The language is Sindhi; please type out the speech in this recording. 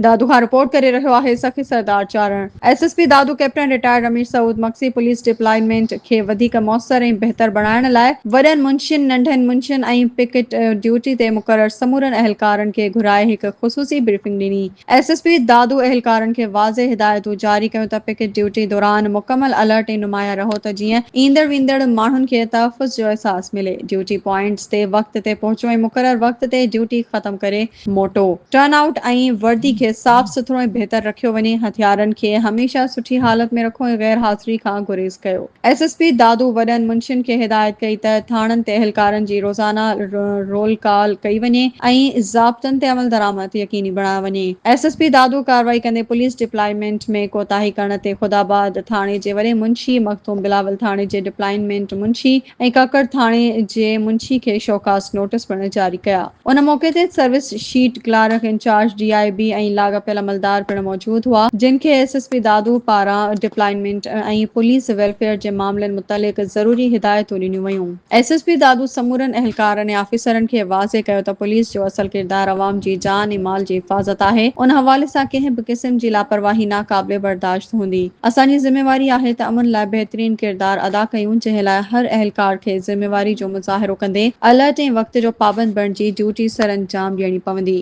دادو کان رپورٽ ڪري رهيو آهي Sakhi Sardar Charan. S S P Dadu captain retired Amir Saud Magsi police deployment کي وڌيڪ موثر ۽ بهتر بڻائڻ لاء وڏن منشين، ننڍن منشين ۽ پڪٽ ڊيوٽي تي مقرر سمورن اهلڪارن کي گهرائي هڪ خصوصي بريفنگ ڏني. ايس ايس پي دادو اهلڪارن کي واضح هدايتون جاري ڪيون ته پڪٽ ڊيوٽي دوران مڪمل الرٽ ۽ نمايان رهو ته جيئن ايندڙ ويندڙ ماڻهن کي تحفظ جو احساس ملي، ڊيوٽي پوائنٽس تي وقت تي پهچو ۽ مقرر وقت تي ڊيوٽي ختم ڪري موٽو. ٽرن آئوٽ ۽ وردي کي صاف سٿرو ۽ بهتر رکيو وڃي، هٿيارن کي هميشه سٺي حالت ۾ رکو ۽ غير حاضري کان گريز ڪيو. ايس ايس پي دادو وڏن منشين کي هدايت ڪئي ته ٿاڻن تي اهلڪارن جي روزانه رول ڪال ڪئي وڃي ۽ ضابطن تي عملدرآمد يقيني بڻايو وڃي. ايس ايس پي دادو ڪارروائي ڪندي پوليس ڊپلائمينٽ ۾ ڪوتاهي ڪرڻ تي خداآباد ٿاڻي جي وڏي منشي، مخدوم بلاول ٿاڻي جي ڊپلائنمينٽ منشي ۽ ڪڪڙ ٿاڻي جي منشي کي شوڪاز نوٽس پڻ جاري ڪيا. ان موقعي تي service sheet clerk incharge D I B ۽ لاڳاپيل عملدار پڻ موجود هئا، جن کي ايس ايس پي دادو پاران ڊپلائنمينٽ ۽ پوليس ويلفيئر جي معاملن متعلق ضروري هدايتون ڏنيون ويون. ايس ايس پي دادو سمورن اهلڪارن ۽ آفيسرن کي واضح ڪيو ته پوليس جو اصل ڪردار عوام جي جان ۽ مال جي حفاظت آهي، ان حوالي سان ڪنهن به قسم جي لاپرواهي ناقابل برداشت هوندي. اسان جي ذميواري آهي ته امن لاء بهترين ڪردار ادا ڪيون، جنهن لاء هر اهلڪار کي ذميواري جو مظاهرو ڪندي الرٽ ۽ وقت جو پابند بڻجي ڊيوٽي سرانجام ڏيڻي پوندي.